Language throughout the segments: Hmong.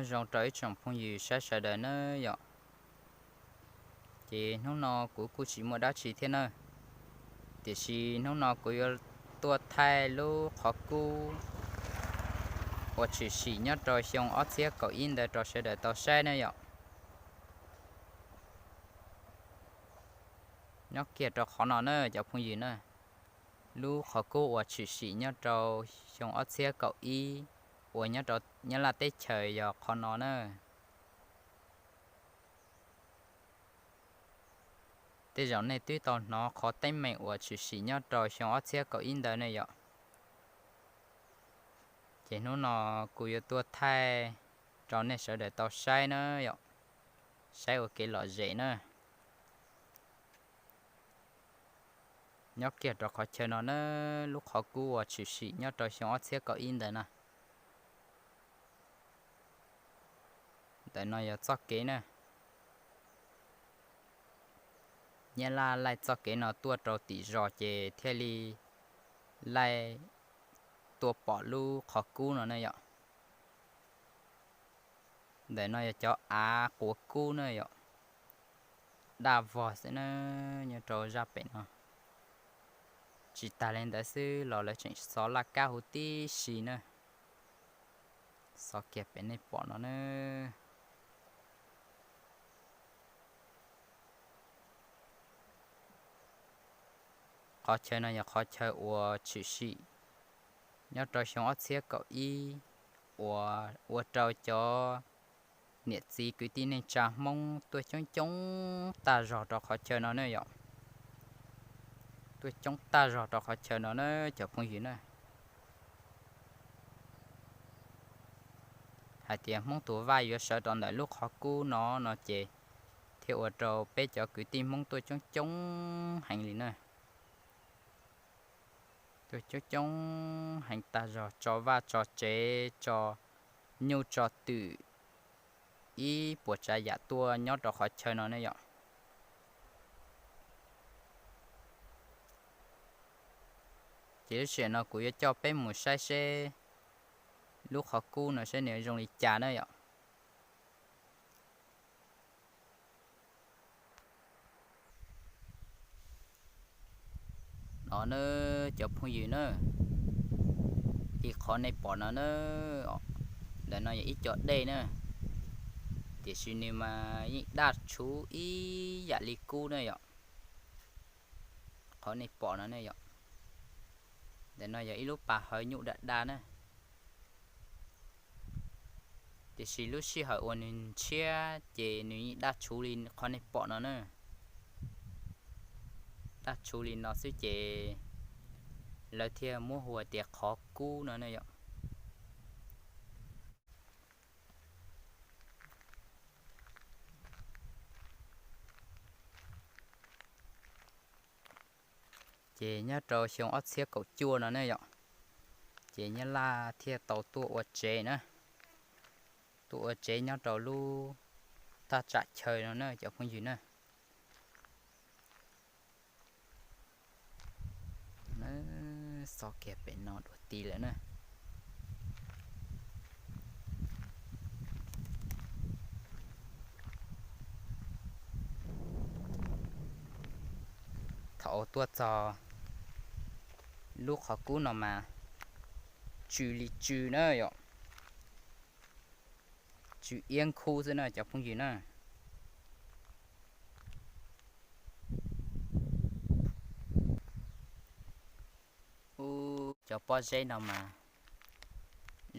Zoo rau ib tsoom phooj ywg saib sawv daws nawb yom. Ces hnub no kuv kuj tsis muaj dab tsi thiab nawb, tiam sis hnub no kuv yuav tuaj thaij lub qhov kub uas tshwm sim nyob rau xyoo ob txhiab kaum ib ntawd rau sawv daws tau saib nawb yom. Nyob kiag rau qhov no na cov phooj ywg na, lub qhov kub uas tshwm sim nyob rau xyoo ob txhiab kaum ib uas nyob rau Nyab Laj teb chaws yog qhov no na. Tej zaum nej twb tau hnov qhov teeb meem uas tshwm sim nyob rau xyoo ob txhiab kaum ib ntawd ne yom. Ces hnub no kuv yuav tuaj thaij rau nej sawv daws tau saib na yom, saib ua kev lom zem na. Nyob kiag rau qhov chaw no na, lub qhov kub uas tshwm sim nyob rau xyoo ob txhiab kaum ib ntawd na. Ntawm no yog txoj kev na. Nyab Laj laij txoj kev no tuaj rau tim zos ces thiaj li laij tuaj pom lub qhov kub no na yom. Ntawm no yog cov av quav kub na yom, daj vog xwb na, nyob rau zaj pem no. Tsis tas li ntawd xwb los lawv tseem xov laj kab huv tib si na. Xov kiag pem nej pom no na. Qhov chaw no yog qhov chaw uas tshwm sim nyob rau xyoo ob txhiab kaum ib uas ua rau cov niam txiv kwv tij neej tsa Hmoob tuaj coob coob tag zog rau qhov chaw no na yom. Tuaj coob tag zog rau qhov chaw no na cov phooj ywg na. Hais tias Hmoob tus vaj yuav sawv rau ntawm lub qhov kub no no ces thiaj ua rau peb cov kwv tij Hmoob tuaj coob coob heev li na. Tuaj coob coob heev tag zog, tso vaj tso tsev, tso nyuj tso twm, ib puas tsav yam tuaj nyob rau qhov chaw no ne yom. Ces lub sij hawm no kuv yuav coj peb mus saib seb lub qhov kub no seb nws zoo li cas na yom. No na cov phooj ywg na, li qhov nej pom no na, ntawm no yog ib co dej na, tiam sis nws mas yeej daj tshuv ib yam li kub na yom. Qhov nej pom no ne yom, ntawm no yog ib lub pas hawv nyuj daj daj na. Tiam sis lub sij hawm uas nws ntshiab ces nws yeej daj tshuv li qhov nej pom no na. Daj tshuv li no xwb ces lawv thiaj muab hu tias qhov kub no na yom. Ces nyob rau xyoo ob txhiab kaum cuaj no ne yom, ces Nyab Laj thiaj tau tuaj ua tsev na, tuaj ua tsev nyob rau lub thaj tsam chaw no na cov phooj ywg na. Xov kiag pem no dua ti lawm na. Thaum tuaj txog lub qhov kub no mas tsw li tsw na yom, tsw iab nkhub xwb na cov phooj ywg na. Cov pob zeb no mas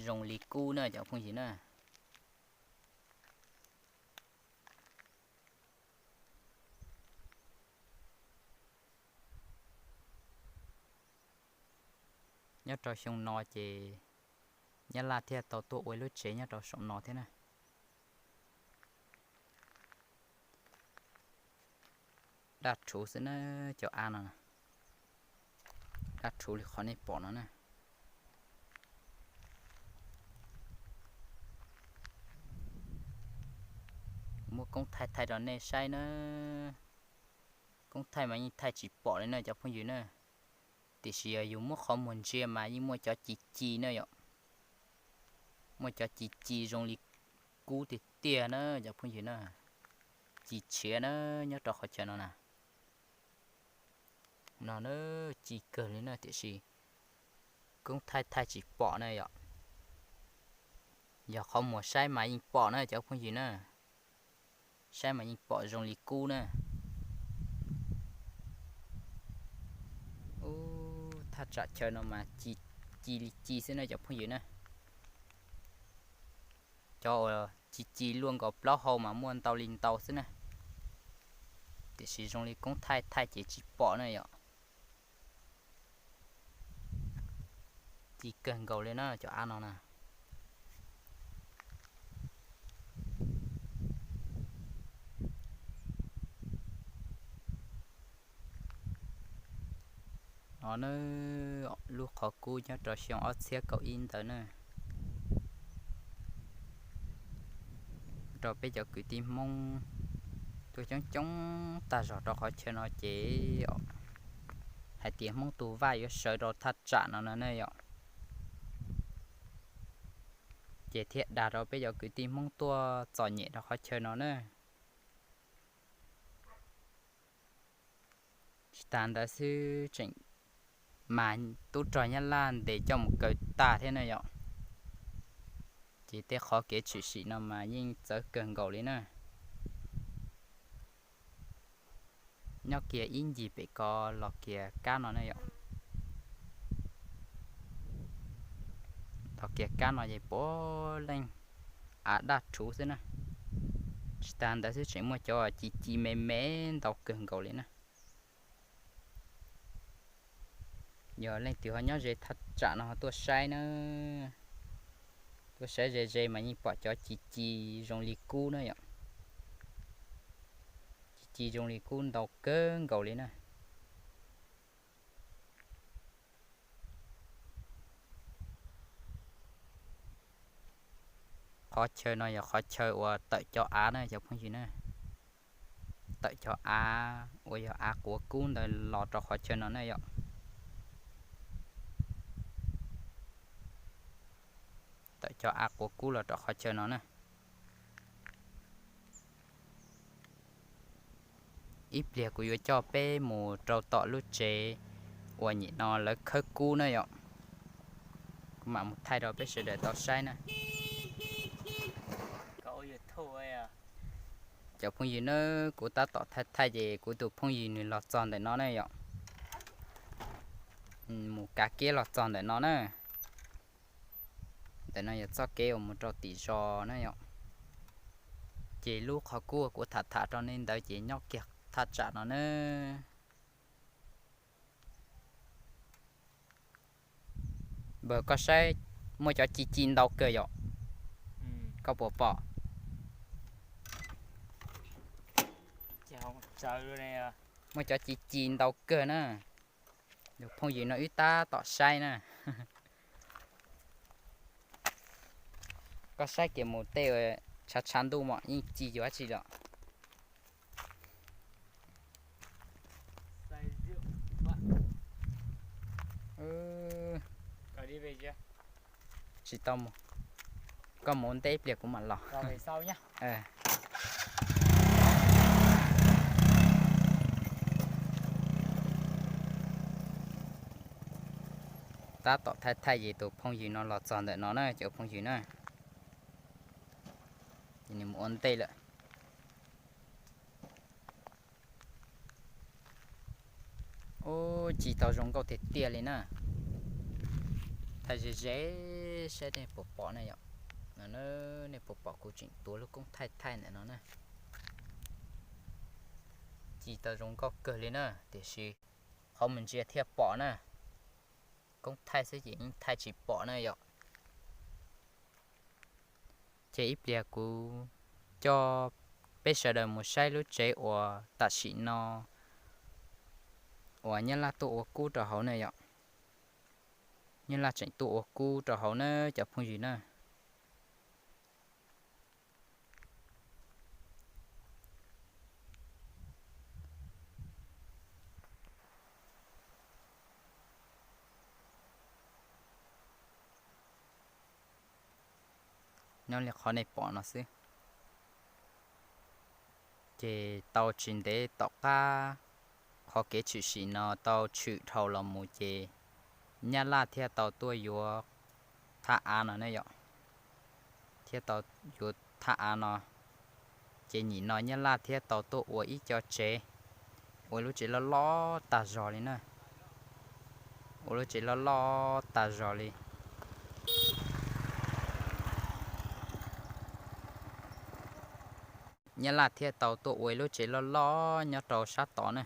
zoo li kub na cov phooj ywg na. Nyob rau xyoo no ces Nyab Laj thiaj tau tuaj ua lub tsev nyob rau saum no thiab na. Daj rhuv xwb na, cov av no daj rhuv li qhov nej pom no na. Muab koob thaij thaij rau nej saib na. Koob thaij mas yeej thaij tsis pom li na cov phooj ywg na. Tiam sis yog yus muab qhov muag ntsia mas yeej muaj cov ci ci na yom. Muaj cov ci ci zoo li kub tiag tiag na cov phooj ywg na. Ci tshiav na, nyob rau qhov chaw no na. No na, ci kawg li na tiam sis koob thaij thaij tsis pom na yom. Yog qhov muag saib mas yeej pom na cov phooj ywg na. Saib mas yeej pom zoo li kub na. Ub, thaj tsam chaw no mas ci, ci li ci xwb na cov phooj ywg na. Cov uas ci ci luaj nkaus plaub hau mas muaj ntau li ntau xwb na. Tiam sis zoo li koob thaij thaij ces tsis pom na yom. Ci kawg nkaus li na cov av no na. No na, lub qhov kub nyob rau xyoo ob txhiab kaum ib ntawd na. Rau peb cov kwv tij Hmoob tuaj coob coob tag zog rau qhov chaw no ces hais tias Hmoob tus vaj yuav sawv rau thaj tsam no no na yom. Ces thiaj dag rau peb cov kwv tij Hmoob tuaj txom nyem rau qhov chaw no na. Tsis tas ntawd xwb tseem mas tub rog Nyab Laj ntes coj mus kaw tag thiab na yom. Ces tej qhov kev tshwm sim no mas yeej txawv kawg nkaus li na. Nyob kiag ib ncig pem ko los kiag kab no na yom. Los kiag kab no ces puav leej av daj rhuv xwb na. Tsis tas ntawd xwb tseem muaj cov ci ci me me ntau kawg nkaus li na. Yog leej twg ho nyob ze thaj tsam no ho tuaj saib na, tuaj saib ze ze mas yeej pom cov ci ci zoo li kub na yom. Ci ci zoo li kub ntau kawg nkaus li na. Qhov chaw no yog qhov chaw uas tawm cov av na cov phooj ywg na. Tawm cov av uas yog av quav kub ntawd los rau qhov chaw no na yom. Tawm cov av quav kub los rau qhov chaw no na. Ib pliag kuv yuav coj peb mus rau tom lub tsev uas nyem no lawv khawb kub na yom. Kuv mam mus thaij rau peb sawv daws tau saib na. Cov phooj ywg na, kuv tab tom thaij thaij ces kuv tus phooj ywg nws los txog ntawm no na yom. Mus kav kiab los txog ntawm no na. Ntawm no yog txoj kev uas mus rau tim zos na yom. Ces lub qhov kub kuv tham tham rau nej ntawd ces nyob kiag thaj tsam no na. Npawg koj saib, muaj cov ci ci ntau kawg yom. Koj puas pom? Muaj cov ci ci ntau kawg na. Phooj ywg no wb tab tom saib na. Koj saib kiag mus tej tshav tshav ntuj mas yeej ci yuav dab tsi lawm. Tsis tau mus, koj mus ua ntej ib pliag kuv mam los. Tab tom thaij thaij ces tus phooj ywg no los txog ntawm no na cov phooj ywg na. Ces nws mus ua ntej lawm. Ub, ci tau zoo nkauj tiag tiag li na. Thaij ze ze saib nej puas pom na yom. No nej puas pom kuv tseem tuav lub koob thaij thaij ntawm no na. Ci tau zoo nkauj kawg li na, tiam sis qhov mus ntsia thiaj pom na. Koob thaij xwb ces yeej thaij tsis pom na yom. Ces ib pliag kuv coj peb sawv daws mus saib lub tsev uas tam sim no uas Nyab Laj tuaj ua kub rau hauv na yom. Nyab Laj tseem tuaj ua kub rau hauv na cov phooj ywg na. Nyob li qhov nej pom no xwb. Ces tau tsis ntev tom qab qhov kev tshwm sim no tau tshwm dhau los mus ces Nyab Laj thiaj tau tuaj yuav thaj av no ne yom, thiaj tau yuav thaj av no. Ces nyim no Nyab Laj thiaj tau tuaj ua ib co tsev, ua lub tsev loj loj tag zog li na, ua lub tsev loj loj tag zog li. Nyab Laj thiaj tau tuaj ua ib lub tsev loj loj nyob rau sab tod na,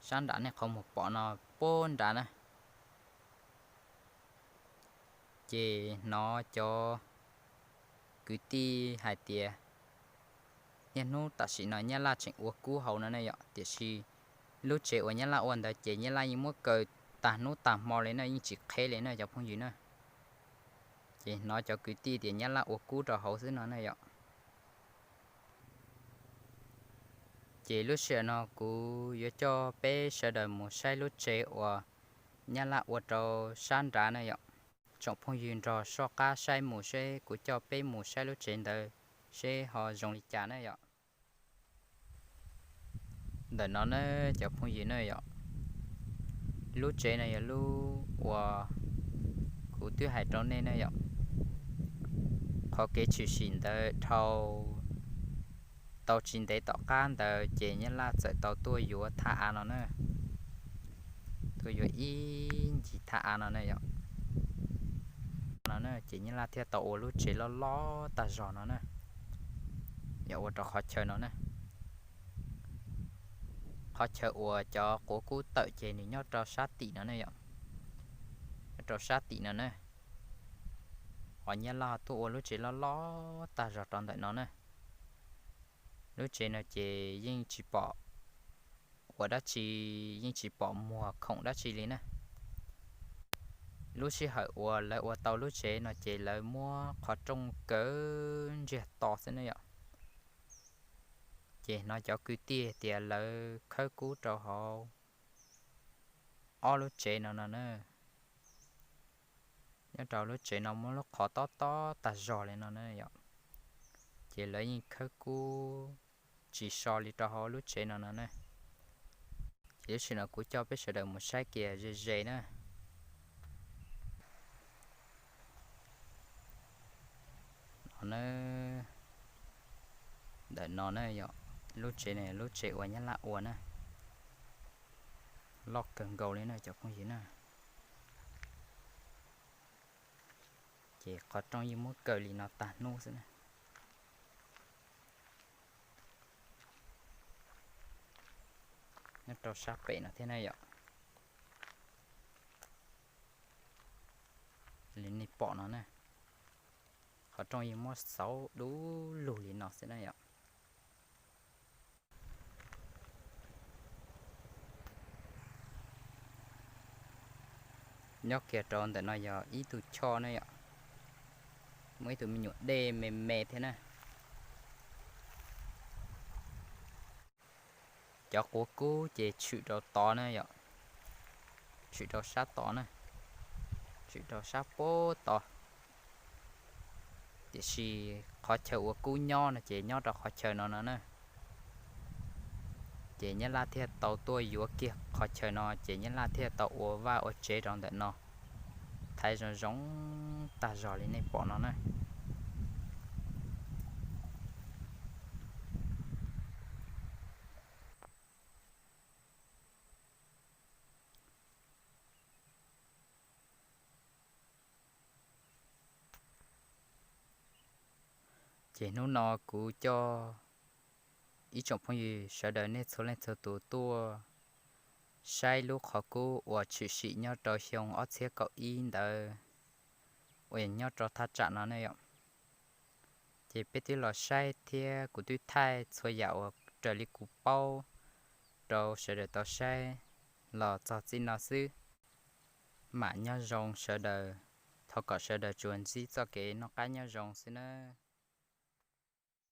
sab nram nej qhov muag pom no puag nrad na. Ces hnov cov kwv tij hais tias niaj hnub tam sim no Nyab Laj tseem ua kub hauv no ne yom, tiam sis lub tsev uas Nyab Laj ua ntawd ces Nyab Laj yeej muab kaw tag hnub tag hmo li na, yeej tsis qheb li na cov phooj ywg na. Ces hnov cov kwv tij tias Nyab Laj ua kub rau hauv xwb no ne yom. Ces lub sij hawm no kuv yuav coj peb sawv daws mus saib lub tsev uas Nyab Laj ua rau sab nrad na yom. Tsoom phooj ywg nrog soj qab saib mus seb kuv coj peb mus saib lub tsev ntawd seb ho zoo li cas na yom. Ntawm no ne cov phooj ywg na yom, lub tsev no yog lub uas kuv twb hais rau nej na yom. Qhov kev tshwm sim ntawd dhau tau tsis ntev tom qab ntawd ces Nyab Laj txawm tau tuaj yuav thaj av no na, tuaj yuav ib ncig thaj av no na yom. No na ces Nyab Laj thiaj tau ua lub tsev loj loj tag zog no na, yog ua rau qhov chaw no na. Qhov chaw uas cov quav kub tawm ces nws nyob rau sab tim no ne yom, nyob rau sab tim no na. Qhov Nyab Laj tuaj ua lub tsev loj loj tag zog rau ntawm no na. Lub tsev no ces yeej tsis pom ua dab tsi, yeej tsis pom muag khoom dab tsi li na. Lub sij hawm uas lawv ua tau lub tsev no ces lawv muab qhov rooj kaw ntsiag to xwb na yom. Ces hnov cov kwv tij tias lawv khawb kub rau hauv ob lub tsev no no na. Nyob rau lub tsev no muaj lub qhov tob tob tag zog li no na yom. Ces lawv yeej khawb kub tsis so li rau hauv lub tsev no no na. Ces lub sij hawm no kuv coj peb sawv daws mus saib kiag ze ze na. No na, ntawm no na yog lub tsev no, lub tsev uas Nyab Laj ua na, loj kawg nkaus li na cov phooj ywg na. Ces qhov rooj yeej muab kaw li no tag hnub xwb na. Nyob rau sab pem no thiab na yom. Li nej pom no na, qhov rooj yeej muab xauv du lug li no xwb na yom. Nyob kiag rau ntawm no yog ib tug choj na yom, muaj ib tug me nyuam dej me me thiab na. Cov quav kub ces tshwm rau tod na yom, tshwm rau sab tod na, tshwm rau sab puag tod. Tiam sis qhov chaw uas kub nyob no ces nyob rau qhov chaw no no na. Ces Nyab Laj thiaj tau tuaj yuav kiag qhov chaw no ces Nyab Laj thiaj tau ua vaj ua tsev rau ntawm no, thaiv zoo zoo tag zog li nej pom no na. Ces hnub no kuv coj ib tsoom phooj ywg sawv daws nej txhua leej txhua tus tuaj saib lub qhov kub uas tshwm sim nyob rau xyoo ob txhiab kaum ib ntawd uas nyob rau thaj tsam no ne yom. Ces peb twb los saib thiab kuv twb thaij txhua yam uas raws li kuv paub rau sawv daws tau saib los txog txij no xwb. Mam nyob zoo sawv daws, thov kom sawv daws tsuas ntsib txoj kev noj qab nyob zoo xwb nawb.